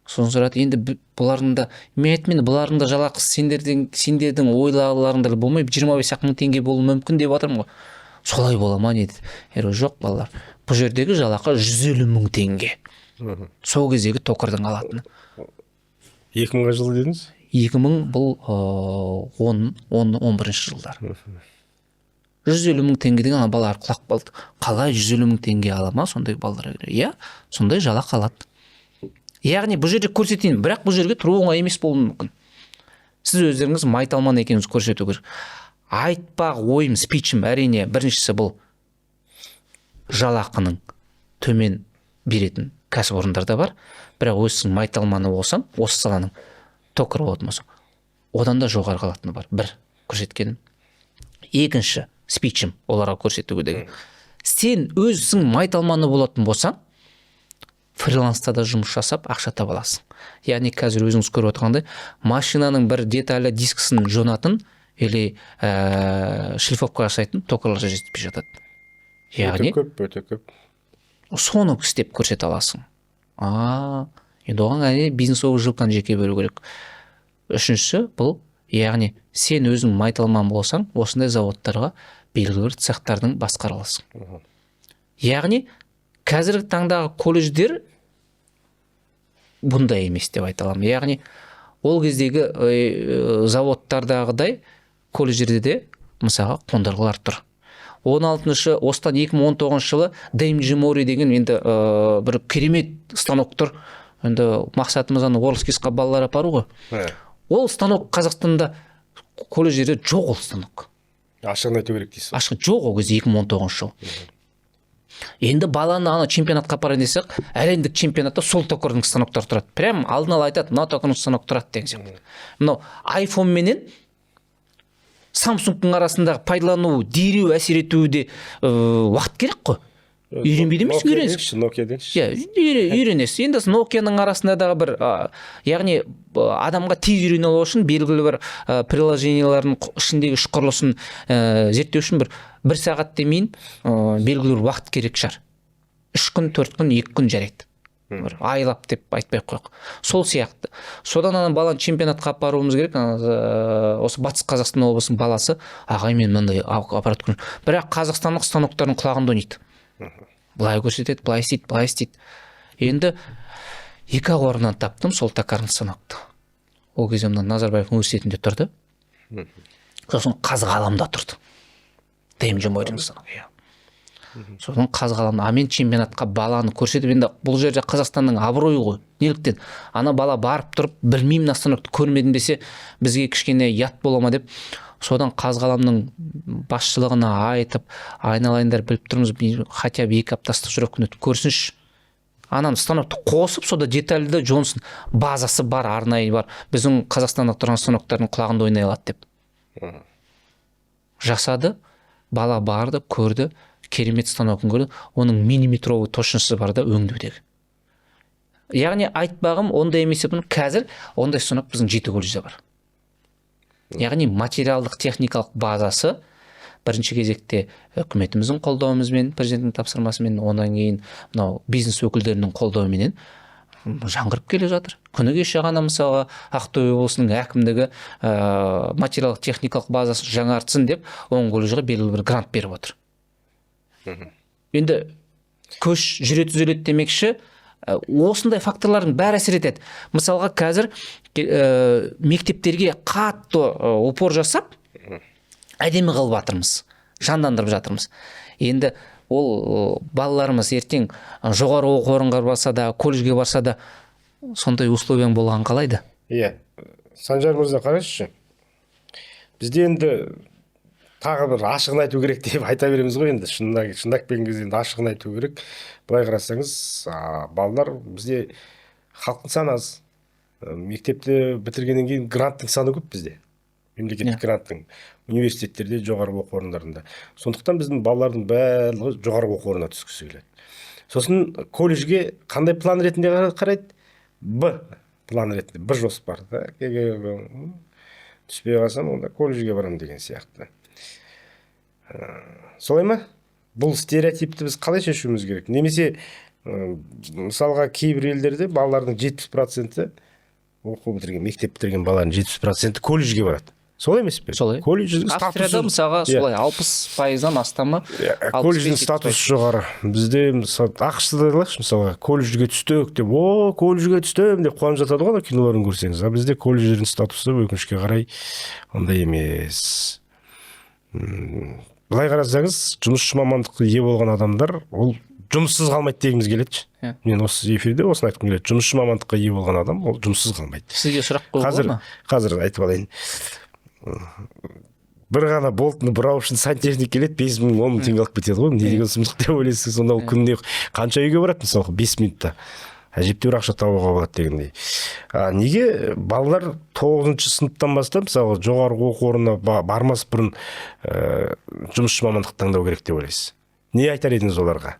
Сосын сұрады енді бұлардың да, мен айттым, енді бұлардың да жалақысы сендердің ойлағыларыңдай болмай, 25-ақ мың теңге болуы мүмкін деп жатырмын ғой. Солай бола ма не деді. Я говорю, жоқ, балалар, бұл жердегі жалақы 150 000 теңге, сол кездегі токардың алатыны. 2000 жылы дедіңіз? 2000, бұл 10, 11-ші жылдар. 150 000 теңге деген, ана балалар құлап қалды. Қалай, 150 000 теңге ала ма сондай балалар? Иә, сондай жалақы алады. Яғни бұл жерде көрсетейін, бірақ бұл жерге тұру оңай емес болуы мүмкін. Сіз өздеріңіз майталман екеніңізді көрсету керек. Айтпақ ойым, спичім, әрине, біріншісі бұл жалақының төмен беретін кәсіпорындар да бар, бірақ өзің майталманы болсаң, осы саланың токары болатын болсаң, одан да жоғары қалатыны бар. Бір көрсеткенім. Екінші спичім оларға көрсету деген: сен өзің майталманы болатын болсаң, фриланста да жұмыс жасап ақша таба аласың. Яғни қазір өзіңіз көріп отырғандай, машинаның бір деталі, дискісін жонатын или шлифовка жасайтын токарлар жетіспей жатады. Яғни Өте көп, өте көп. Соны істеп көрсете аласың. А енді оған, әрине, бизнесовый жилканы жеке беру керек. Үшіншісі бұл, яғни сен өзің майталман болсаң, осындай заводтарға белгілі бір цехтардың басқара аласың. Яғни қазіргі таңдағы колледждер бұндай емес деп айта аламын. Яғни ол кездегі заводтардағыдай колледждерде де, мысалға, қондырғылар тұр. 16-шы, осыдан 2019 жылы DMG Mori деген енді бір керемет станок тұр. Енді мақсатымыз ана Орлскийсқа балалар апару ғой. Ол станок Қазақстанда колледждерде жоқ, ол станок. Ашығын айту керек дейсіз. Ашық жоқ ол кезде, 2019 жыл. Енді баланы ана чемпионатқа апарайын десек, әлемдік чемпионатта сол токарный станоктар тұрады. Прям алдын ала айтады, мына токарный станок тұрады деген сияқты. Мынау айфон менен Самсунгтың арасындағы пайдалану, дереу әсер етуі де уақыт керек қой. Үйренбейді емес, үйренесің. Nokia дейікші. Иә, үйренесіз. Енді Nokia-ның арасында дағы бір, яғни адамға тез үйрене алу үшін, белгілі бір приложениялардың ішіндегі іш құрылысын зерттеу үшін бір сағат демейін, белгілі бір уақыт керек шығар. 3 күн, 4 күн, 2 күн, жарайды, бір айлап деп айтпай ақ қояйық. Сол сияқты. Содан ана баланы чемпионатқа апаруымыз керек. Ана, осы Батыс Қазақстан облысының баласы: «Ағай, мен мынандай аппарат көрдім». Бірақ қазақстандық станоктардың құлағында ойнайды, былай көрсетеді, былай істейді, былай істейді. Енді екі ақ орыннан таптым сол токарный станокты. Ол кезде мына Назарбаев университетінде тұрды, сосын Қазғаламда тұрды, ДМЖ станок, иә. Содан Қазғаламда, а мен чемпионатқа баланы көрсетіп, енді бұл жерде Қазақстанның абыройы ғой. Неліктен ана бала барып тұрып, «білмеймін, мына станокты көрмедім» десе, бізге кішкене ұят бола ма деп, содан Қазғаламның басшылығына айтып: «Айналайындар, біліп тұрмыз, хотя бы 2 апта стажировканы өтіп көрсінші, ананы станокты қосып, сонда детальді жонсын, базасы бар, арнайы бар, біздің Қазақстанда тұрған станоктардың құлағында ойнай алады», — деп жасады. Бала барды, көрді, керемет станогын көрді, оның миллиметровый точносты бар да өңдеудегі. Яғни айтпағым, ондай емес деп, қазір ондай станок біздің жеті колледжде бар. Яғни материалдық техникалық базасы бірінші кезекте үкіметіміздің қолдауымызбен, президенттің тапсырмасымен, одан кейін мынау бизнес өкілдерінің қолдауыменен жаңғырып келе жатыр. Күні кеше ғана, мысалға, Ақтөбе облысының әкімдігі материалдық техникалық базасын жаңартсын деп он колледжге белгілі бір грант беріп отыр. Енді көш жүре түзеледі демекші, осындай факторлардың бәрі әсер етеді. Мысалға, қазір мектептерге қатты упор жасап, әдемі қылып жатырмыз, жандандырып жатырмыз. Енді ол балаларымыз ертең жоғары оқу орынға барса да, колледжге барса да, сондай условияң болған қалайды. Иә, Санжар мырза, қараңызшы, бізде енді тағы бір ашығын айту керек деп айта береміз ғой. Енді шынында келген кезде енді ашығын айту керек. Былай қарасаңыз, балалар, бізде халықтың саны аз. Мектепті бітіргеннен кейін гранттың саны көп бізде, мемлекеттік гранттың, университеттерде, жоғары оқу орындарында. Сондықтан біздің балалардың барлығы жоғары оқу орнына түскісі келеді. Сосын колледжге қандай план ретінде қарайды? Б план ретінде, бір жоспар да. Түспей қалсам, онда колледжге барамын деген сияқты. Солай ма? Бұл стереотипті біз қалай шешуіміз керек? Немесе мысалға, кейбір елдерде балалардың 70%-і, оқу бітірген, мектеп бітірген балалардың 70%-і колледжге барады, солай емес пе? Солай. Колледждің Австрияда, статусы мысалға, солай, 60%-дан астамы. Иә, колледждің 65, статусы жоғары. Бізде, мысалы, АҚШ-ты да алайықшы. Мысалға, колледжге түстік деп, «О, колледжге түстім» деп қуанып жатады ғой ана киноларын көрсеңіз. А бізде колледждердің статусы, өкінішке қарай, ондай емес. Былай қарасаңыз, жұмысшы мамандыққа ие болған адамдар ол жұмыссыз қалмайды дегіміз келеді. Мен осы эфирде осыны айтқым келеді: жұмысшы мамандыққа ие болған адам ол жұмыссыз қалмайды. Сізге сұрақ қоюға Қазір болады ма? Қазір айтып алайын. Бір ғана болтны бұрау үшін сантехник келеді, 5000, 10 000 теңге алып кетеді ғой. Не деген сұмдық деп ойлайсың. Сонда ол күніне қанша үйге барады? Мысалға, 5 минутта әжептәуір ақша табуға болады дегендей. А неге балалар тоғызыншы сыныптан бастап, мысалы, жоғарғы оқу орнына бармас бұрын жұмысшы мамандықты таңдау керек деп ойлайсыз? Не айтар едіңіз оларға?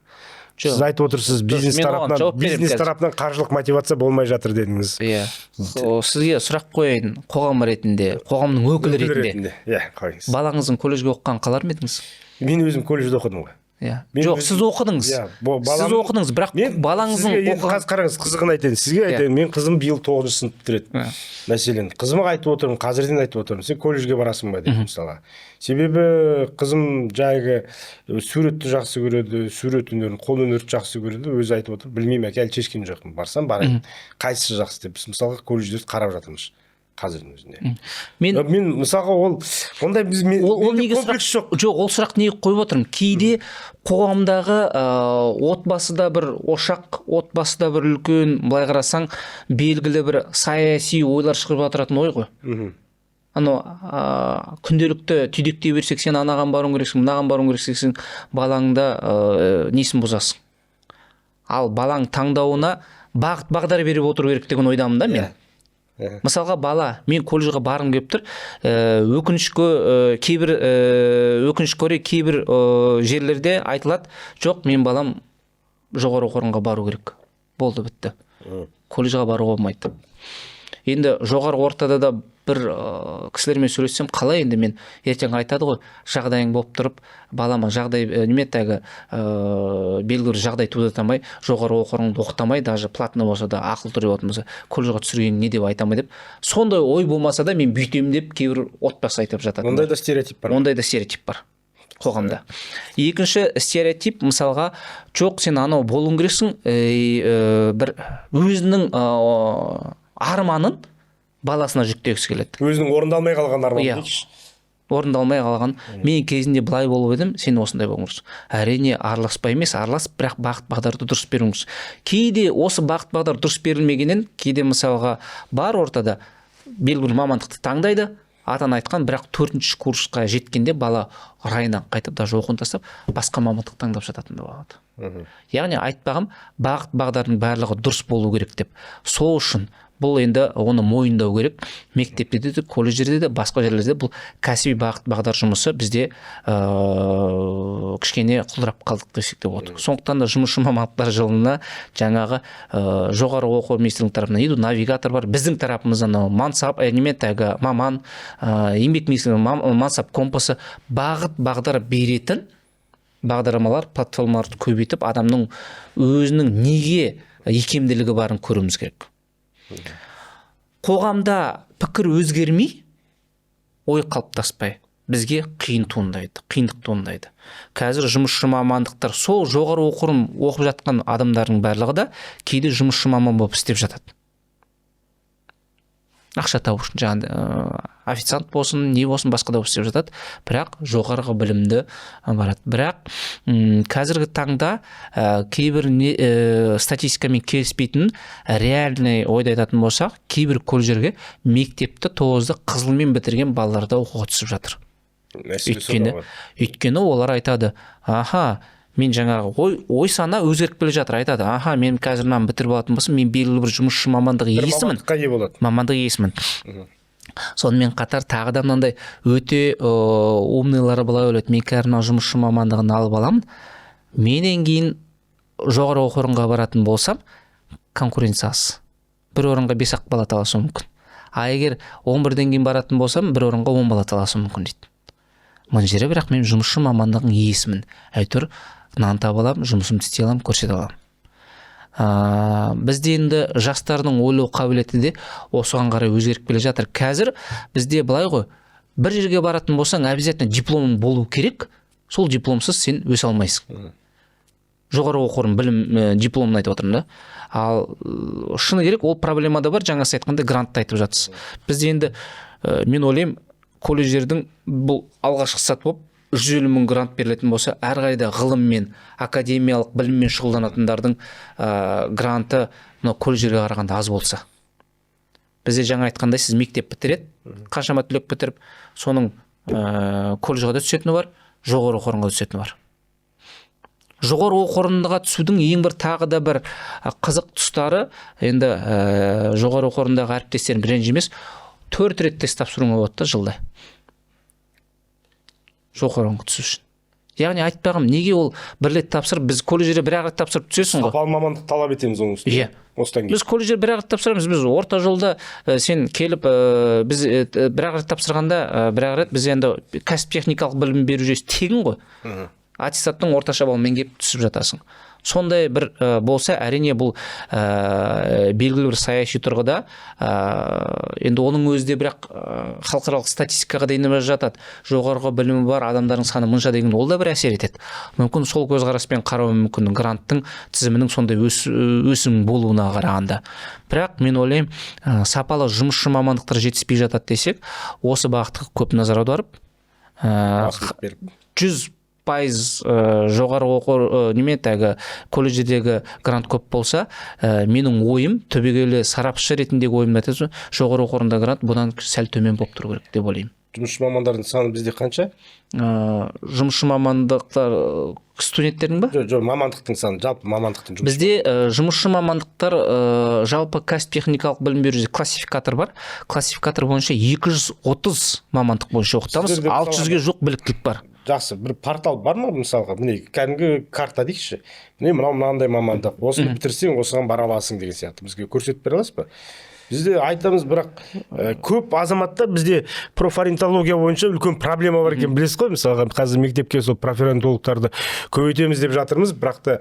Жоқ. Сіз айтып отырсыз, бизнес Мен оған тарапынан, жауап беремін бизнес қазір. тарапынан қаржылық мотивация болмай жатыр дедіңіз. Иә. Сізге сұрақ қояйын қоғам ретінде, қоғамның өкілі ретінде. Иә, қойыңыз. Балаңыздың колледжге оқығанын қалар ма едіңіз? Мен өзім колледжде оқыдым ғой. Иә. Мен Жоқ, өзім- сіз оқыдыңыз. Иә, Сіз оқыдыңыз, бірақ Мен балаңыздың сізге енді оқыған қазір қараңыз, қызығын айтайын сізге, айтайын. Мен қызым биыл тоғызыншы сынып бітіреді. Мәселен, қызыма айтып отырмын, қазірден айтып отырмын: «Сен колледжге барасың ба?» — деп, мысалға. Себебі қызым жаңағы суретті жақсы көреді, сурет өнерін, қолөнерді жақсы көреді. Өзі айтып отыр: «Білмеймін, әке, әлі шешкен жоқпын, барсам барайын, қайсысы жақсы» деп. Біз, мысалға, колледждерді қарап жатырмыз. Қазірдің өзінде. Мен Мен мысалға, ол ондай біз мен, ол менде неге комплекс сұрақ жоқ. Жоқ, ол сұрақты неге қойып отырмын? Кейде қоғамдағы отбасыда бір ошақ, отбасыда бір үлкен, былай қарасаң, белгілі бір саяси ойлар шығып отыратын ой ғой. Анау күнделікті түйдектей берсек, сен анаған баруың керексің, мынаған баруың керексің, сен балаңда несін бұзасың. Ал балаң таңдауына бағыт бағдар беріп отыру керек деген ойдамын да мен. Мысалға, бала мен колледжге барғым келіп тұр, өкінішке кейбір өкінішке орай кейбір жерлерде айтылады: жоқ, мен балам жоғары оқу орынға бару керек, болды, бітті, колледжге баруға болмайды. Енді жоғары ортада да бір кісілермен сөйлессем, қалай енді мен ертең айтады ғой, жағдайың болып тұрып балама жағдай неме тағы белгілі бір жағдай тудырта алмай, жоғары оқу орнында оқытамай, даже платный болса да, ақылы түрде болатын болса, колледжге түсірген не деп айта ма деп, сондай ой болмаса да, мен бүйтемін деп кейбір отбасы айтып жатады. Ондай да стереотип бар. Ондай да стереотип бар қоғамда. Екінші стереотип, мысалға, жоқ, сен анау болуың керексің, бір өзінің арманын баласына жүктегісі келеді. Өзінің орындалмай қалған арманы Иә. дейікші. Орындалмай қалған. Мен кезінде былай болып едім, сен осындай болуың керексің. Әрине, араласпай емес, араласып, бірақ бағыт бағдарды дұрыс беруің керексің. Кейде осы бағыт бағдар дұрыс берілмегеннен, кейде, мысалға, бар ортада белгілі бір мамандықты таңдайды, ата ана айтқан, бірақ төртінші курсқа жеткенде бала райынан қайтып, даже оқуын тастап, басқа мамандық таңдап жататын да болады. Яғни айтпағым, бағыт бағдардың барлығы дұрыс болу керек деп. Сол үшін бұл енді оны мойындау керек: мектепте де, колледждерде де, басқа жерлерде бұл кәсіби бағыт бағдар жұмысы бізде кішкене құлдырап қалдық десек те болады. Сондықтан да жұмысшы мамандықтар жылына жаңағы жоғары оқу министрлігінің тарапынан еду навигатор бар, біздің тарапымыздан анау мансап неме тағы маман еңбек министрлігінің мансап компасы, бағыт бағдар беретін бағдарламалар, платформаларды көбейтіп, адамның өзінің неге икемділігі барын көруіміз керек. Қоғамда пікір өзгермей, ой қалыптаспай, бізге қиын туындайды, қиындық туындайды. Қазір жұмысшы мамандықтар, сол жоғары оқу орын оқып жатқан адамдардың барлығы да кейде жұмысшы маман болып істеп жатады ақша табу үшін, жаңағыдай официант болсын, не болсын, басқа да болып істеп жатады, бірақ жоғарғы білімді барады. Бірақ қазіргі таңда кейбір не, статистикамен келіспейтін реальный ойды айтатын болсақ, кейбір колледждерге мектепті 9-ды қызылмен бітірген балалар да оқуға түсіп жатыр. Мәселе сонда Өйткені ғой. Өйткені олар айтады: аха, мен жаңағы ой сана өзгеріп келе жатыр, айтады: аха, мен қазір мынаны бітіріп алатын болсам, мен белгілі бір жұмысшы мамандық бір иесімін. Мамандыққа ие болады. Мамандық иесімін. Сонымен қатар тағы да мынандай өте умныйлары былай ойлайды: мен қазір мына жұмысшы мамандығын алып аламын, менен кейін жоғары оқу орынға баратын болсам, конкуренция аз, бір орынға бес ақ бала таласуы мүмкін, а егер 11-ден кейін баратын болсам, бір орынға 10 бала таласуы мүмкін дейді. Мына жерде бірақ мен жұмысшы мамандығының иесімін, әйтеуір нан таба аламын, жұмысымды істей аламын, көрсете аламын. Бізде енді жастардың ойлау қабілеті де осыған қарай өзгеріп келе жатыр. Қазір бізде былай ғой: бір жерге баратын болсаң, обязательно дипломың болу керек, сол дипломсыз сен өсе алмайсың. Жоғары оқу орын білім дипломын айтып отырмын да. Ал шыны керек, ол проблема да бар. Жаңа сіз айтқандай, грантты айтып жатсыз. Бізде енді мен ойлаймын, колледждердің бұл алғашқы сат болып 150 000 грант берілетін болса, әрқайда ғылыммен, академиялық біліммен шұғылданатындардың гранты мынау колледждерге қарағанда аз болса. Бізде жаңа айтқандай, сіз мектеп бітіреді, қаншама түлек бітіріп, соның колледжге де түсетіні бар, жоғары оқу орынға түсетіні бар. Жоғары оқу орнына түсудің ең бір тағы да бір қызық тұстары енді жоғары оқу орнындағы әріптестерім ренжімес, төрт рет тест тапсыруыңа болады да жылда жоғары орынға түсу үшін. Яғни айтпағым, неге ол бір рет тапсырып, біз колледжде бір ақ рет тапсырып түсесің ғой. Сапалы мамандық талап етеміз оның үстіне. Иә. Осыдан кейін Біз колледжде бір ақ рет тапсырамыз. Біз орта жолда сен келіп біз бір ақ рет тапсырғанда, бір ақ рет, біз енді кәсіп техникалық білім беру жүйесі тегін ғой. Аттестаттың орташа баллмен келіп түсіп жатасың. Сондай бір болса, әрине, бұл белгілі бір саяси тұрғыда, енді оның өзі де, бірақ халықаралық статистикаға да еніп жатады. Жоғарғы білімі бар адамдардың саны мынша деген, ол да бір әсер етеді. Мүмкін, сол көзқараспен қарау мүмкін гранттың тізімінің сондай өсім болуына қарағанда. Бірақ мен ойлаймын, сапалы жұмысшы мамандықтар жетіспей жатады десек, осы бағытқа көп назар аударып, Басымдық беріп. 100% жоғары оқу неме тағы колледждегі грант көп болса, менің ойым, түбегейлі сарапшы ретіндегі ойымды айтасың, жоғары оқу орнында грант бұдан сәл төмен болып тұру керек деп ойлаймын. Жұмысшы мамандардың саны бізде қанша? Жұмысшы мамандықтар, студенттердің ба? Жоқ, мамандықтың саны, жалпы мамандықтың жұмыс Бізде жұмысшы мамандықтар, жалпы кәсіп техникалық білім беру жүйесі, классификатор бар. Классификатор бойынша 230 мамандық бойынша оқытамыз. Сіздерде 600-ге жуық біліктілік бар. Жақсы, бір портал бар ма? Мысалға, міне, кәдімгі карта дейікші, міне, мынау мынандай мамандық, осыны бітірсең, осыған бара аласың деген сияқты бізге көрсетіп бере аласыз ба? Бізде айтамыз, бірақ көп азаматтар, бізде профориентология бойынша үлкен проблема бар екенін білесіз ғой. Мысалға, қазір мектепке сол профориентологтарды көбейтеміз деп жатырмыз, бірақ та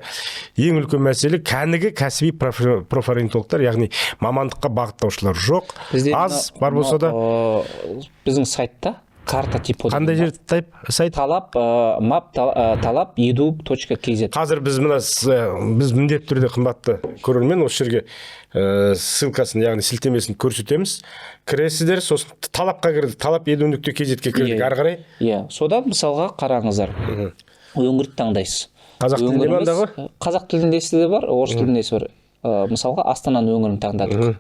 ең үлкен мәселе кәнігі кәсіби профориентологтар, яғни мамандыққа бағыттаушылар жоқ. Бізде аз бар болса да. Біздің сайтта карта ТиПО деген Қандай бар. жер, тайп сайт? Талап map талап edu.kz. Қазір біз мына біз міндетті түрде, қымбатты көрермен, осы жерге ссылкасын, яғни сілтемесін көрсетеміз. Кіресіздер, сосын талапқа кірдік, талап edu нүкте kz-ке кірдік. Ары қарай? Иә, содан мысалға қараңыздар, өңірді таңдайсыз. Қазақ тілінде ме Өңіріміз- андағы? Қазақ тіліндесі де бар, орыс тіліндесі бар. Мысалға, Астананың өңірін таңдадық.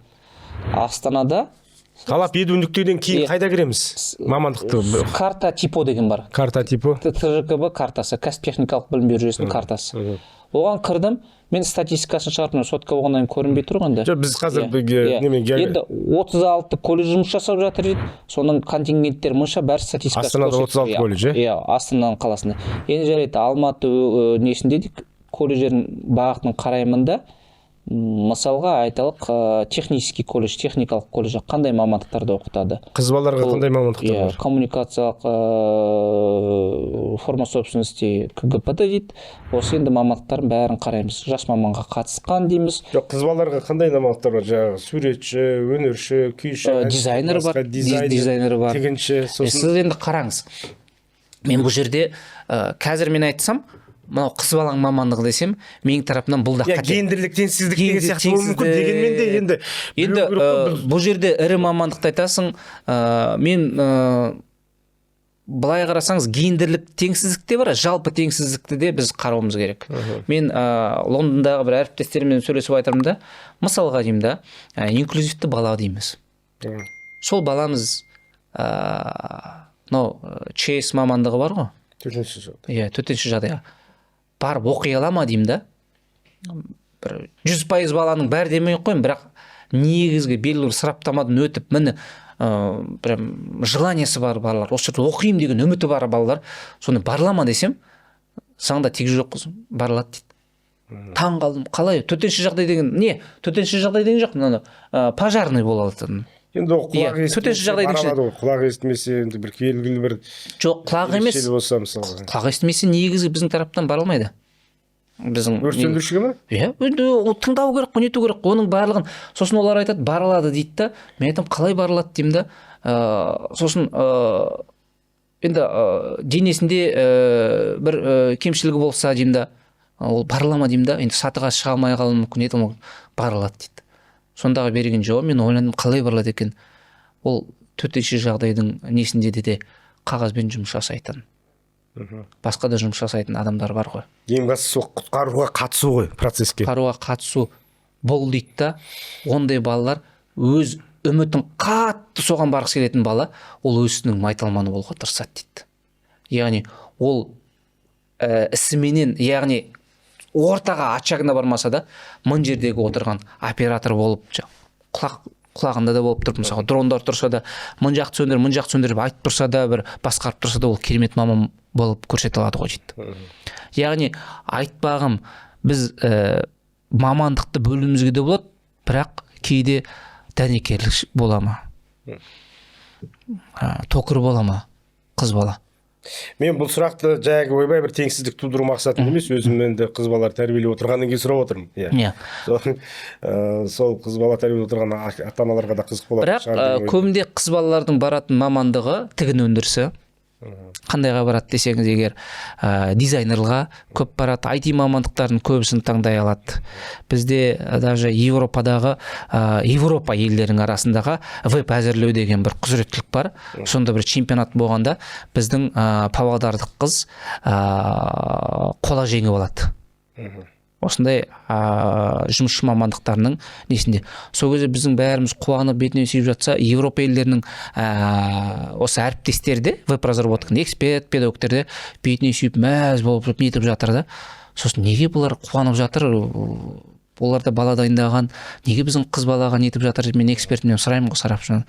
Астанада Талап edu нүктеден кейін қайда кіреміз, мамандықты? Карта ТиПО деген бар. Карта ТиПО. ТЖКБ картасы, кәсіп техникалық білім беру жүйесінің картасы. Оған кірдім мен, статистикасын шығарып, мына сотка болғаннан кейін көрінбей тұр ғой енді. Жоқ, біз қазір немен Енді 36 колледж жұмыс жасап жатыр дейді, соның контингенттері мынша, бәрі статистикасы Астанада көрсетіп 36 тұр. Колледж, иә? Иә, Астананың қаласында. Енді жарайды, Алматы несінде дейік, колледждердің бағытын қараймын да, мысалға айталық, технический колледж, техникалық колледж қандай мамандықтарды оқытады? Қыз балаларға қандай мамандықтар бар? Коммуникациялық, форма собственности КГПД дейді. Осы енді мамандықтардың бәрін қараймыз, жас маманға қатысқан дейміз. Жоқ, қыз балаларға қандай мамандықтар бар? Жаңағы суретші, өнерші, күйші, Дизайнер басқа бар, дизайнер, дизайнер бар. тігінші, сосын Сіз енді қараңыз, мен бұл жерде қазір мен айтсам, мынау қыз баланың мамандығы десем, менің тарапымнан бұл да қате. Гендерлік теңсіздік деген Гендер сияқты болуы мүмкін. теңсіздік. Дегенмен де енді Енді білу керек қой, бұл жерде ірі мамандықты айтасың, мен былай қарасаңыз, гендерлік теңсіздік те бар, жалпы теңсіздікті де біз қарауымыз керек. Мен Лондондағы бір әріптестеріммен сөйлесіп айтамын да, мысалға деймін да, инклюзивті бала дейміз. Сол баламыз мынау ЧС мамандығы бар ғой. Төтенше жағдай. Иә, төтенше жағдайға барып оқи ала ма деймін да. Бір 100% баланың бәрі демей ақ қояйын, бірақ негізгі белгілі бір сараптамадан өтіп, міне, прям желаниесі бар балалар, осы жерде оқимын деген үміті бар балалар, соны бара ала ма десем, заңда тегі жоқ қызым, бара алады дейді. Таң қалдым, қалай? Төтенше жағдай деген не? Төтенше жағдай деген жоқ, мынаны пожарный бола алатын. Енді ол құлақ Иә, төтенше естімесе жағдайдың бара алады ғой. Құлақ естімесе, енді бір белгілі бір Жоқ, құлақ емес. ерекшелігі болса, мысалға. Құлақ естімесе, негізгі біздің тараптан бара алмайды. Біздің Өрт сөндірушіге ма? Иә, енді ол тыңдау керек қой, нету керек қой, оның барлығын. Сосын олар айтады, бара алады дейді да. Мен айтамын, қалай бара алады деймін да. Сосын енді денесінде бір кемшілігі болса деймін да, ол бара ала ма деймін да. Енді сатыға шыға алмай қалуы мүмкін, ете алмай, бара алады дейді. Сондағы берген жауап, мен ойландым, қалай бара алады екен? Ол төтенше жағдайдың несінде де қағазбен жұмыс жасайтын, басқа да жұмыс жасайтын адамдар бар ғой. Ең бастысы сол құтқаруға қатысу ғой, процесске. Құтқаруға қатысу бұл дейді да. Ондай балалар, өз үмітін қатты соған барғысы келетін бала, ол өзінің майталманы болуға тырысады дейді. Яғни ол ісіменен, яғни ортаға, очагына бармаса да, мын жердегі отырған оператор болып, құлағында да болып тұрып, мысалға, дрондар тұрса да, мын жақты сөндір, мын жақты сөндір деп айтып тұрса да, бір басқарып тұрса да, ол керемет маман болып көрсете алады ғой дейді. Яғни айтпағым, біз мамандықты бөлуімізге де болады, бірақ кейде дәнекерлік бола ма, токарь бола ма қыз бала? Мен бұл сұрақты жаңағы ойбай бір теңсіздік тудыру мақсатында емес, өзім енді қыз балалар тәрбиелеп отырғаннан кейін сұрап отырмын. Иә. Сол қыз бала тәрбиелеп отырған ата-аналарға да қызық болады. Бірақ көбінде қыз балалардың баратын мамандығы тігін өндірісі. Қандайға барады десеңіз, егер дизайнерлға көп барады, IT мамандықтардың көбісін таңдай алады. Бізде даже Европадағы, Европа елдерінің арасындағы веб әзірлеу деген бір құзыреттілік бар. Сонда бір чемпионат болғанда біздің павлодарлық қыз қола жеңіп алады. Осындай жұмысшы мамандықтарының несінде. Сол кезде біздің бәріміз қуанып бетінен сүйіп жатса, Европа елдерінің осы әріптестері де веб-разработканың эксперт, педагогтер де бетінен сүйіп мәз болып нетіп жатыр да. Сосын неге бұлар қуанып жатыр? Олар да бала дайындаған, неге біздің қыз балаға нетіп жатыр деп мен экспертімнен сұраймын ғой, сарапшымнан.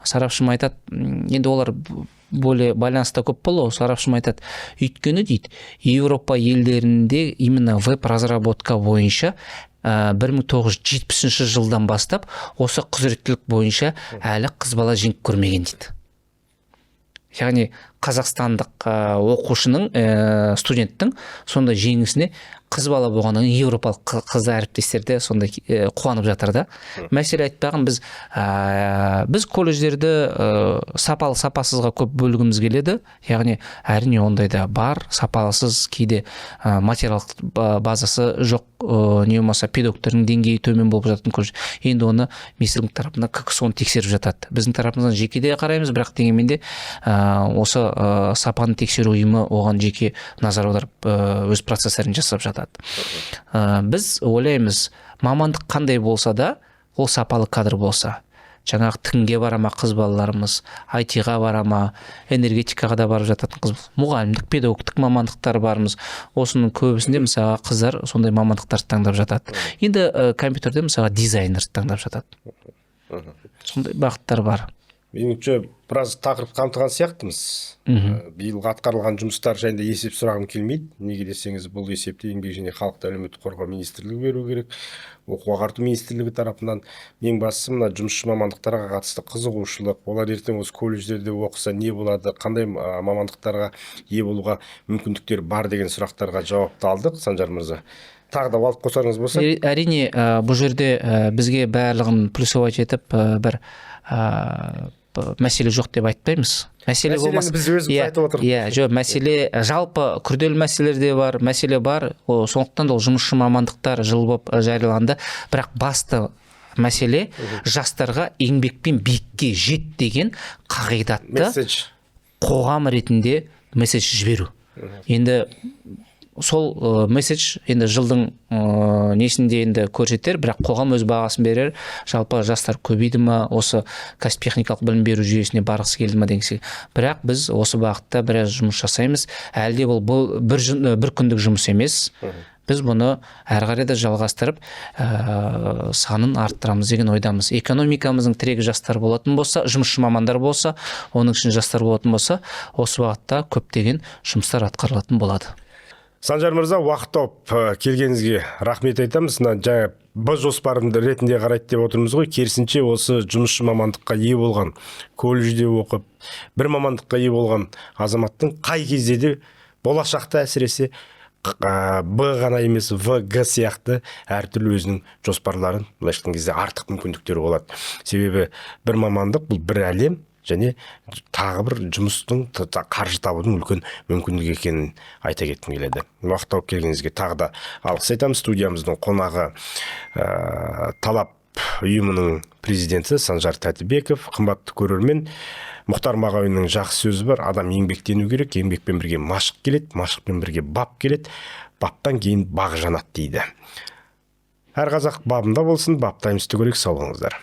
Сарапшым айтады, енді олар более байланыста көп болды ғой, сарапшым айтады, өйткені дейді, Европа елдерінде именно веб-разработка бойынша 1970 жылдан бастап осы құзыреттілік бойынша әлі қыз бала жеңіп көрмеген дейді. Яғни қазақстандық оқушының, студенттің сондай жеңісіне қыз бала болғаннан кейін еуропалық қыз әріптестер де сондай қуанып жатыр да. Мәселе айтпағым, біз колледждерді сапалы сапасызға көп бөлгіміз келеді. Яғни әрине ондай да бар, сапалысыз, кейде материалдық базасы жоқ, не болмаса педагогтердің деңгейі төмен болып жататын колледж. Енді оны министрлік тарапынан ККСО оны тексеріп жатады. Біздің тарапымыздан жеке де қараймыз, бірақ дегенмен де осы сапаны тексеру ұйымы оған жеке назар аударып, өз процестерін жасап жатады. Біз ойлаймыз, мамандық қандай болса да, ол сапалы кадр болса, жаңағы тігінге бара ма қыз балаларымыз, IT-ға бара ма, энергетикаға да барып жататын қыз, мұғалімдік, педагогтік мамандықтар бармыз. Осының көбісінде мысалға қыздар сондай мамандықтарды таңдап жатады. Енді компьютерде мысалға дизайнерді таңдап жатады. Сондай бағыттар бар. Меніңше, біраз тақырып қамтыған сияқтымыз. Биылғы атқарылған жұмыстар жайында есеп сұрағым келмейді. Неге десеңіз, бұл есепті Еңбек және халықты әлеуметтік қорғау министрлігі беру керек. Оқу ағарту министрлігі тарапынан. Ең бастысы мына жұмысшы мамандықтарға қатысты қызығушылық. Олар ертең осы колледждерде оқыса не болады, қандай мамандықтарға ие болуға мүмкіндіктер бар деген сұрақтарға жауапты алдық, Санжар мырза. Тағы да алып қосарыңыз болса? Әрине, бұл жерде бізге барлығын плюсовать етіп, бір мәселе жоқ деп айтпаймыз. Мәселе болмаса, біз өзіміз айтып отырмыз. Иә, жоқ, мәселе жалпы күрделі мәселелер де бар, мәселе бар. Сондықтан да ол жұмысшы мамандықтар жыл болып жарияланды. Бірақ басты мәселе жастарға еңбекпен биікке жет деген қағидатты қоғам ретінде месседж жіберу. Енді сол месседж енді жылдың несінде енді көрсетер, бірақ қоғам өз бағасын берер. Жалпы жастар көбейді ма, осы кәсіп техникалық білім беру жүйесіне барғысы келді ма деген секілді. Бірақ біз осы бағытта біраз жұмыс жасаймыз. Әлі де бұл бір күндік жұмыс емес. Біз бұны әрі қарай да жалғастырып, санын арттырамыз деген ойдамыз. Экономикамыздың тірегі жастар болатын болса, жұмысшы мамандар болса, оның ішінде жастар болатын болса, осы бағытта көптеген жұмыстар атқарылатын болады. Санжар мырза, уақыт тауып келгеніңізге рахмет айтамыз. Мына жаңа Б жоспарымды ретінде қарайды деп отырмыз ғой. Керісінше осы жұмысшы мамандыққа ие болған, колледжде оқып, бір мамандыққа ие болған азаматтың қай кезде де болашақта әсіресе Б ғана емес, В, Г сияқты әртүрлі өзінің жоспарларын, былайша айтқан кезде артық мүмкіндіктері болады. Себебі бір мамандық бұл бір әлем және тағы бір жұмыстың қаржы табудың үлкен мүмкіндігі екенін айта кеткім келеді. Уақыт тауып келгеніңізге тағы да алғыс айтамын. Студиямыздың қонағы Талап ұйымының президенті Санжар Тәтібеков. Қымбатты көрермен, Мұхтар Мағауиннің жақсы сөзі бар: адам еңбектену керек, еңбекпен бірге машық келеді, машықпен бірге бап келеді, баптан кейін бақ жанады дейді. Әр қазақ бабында болсын, баптаймыз түгелек, сау болыңыздар.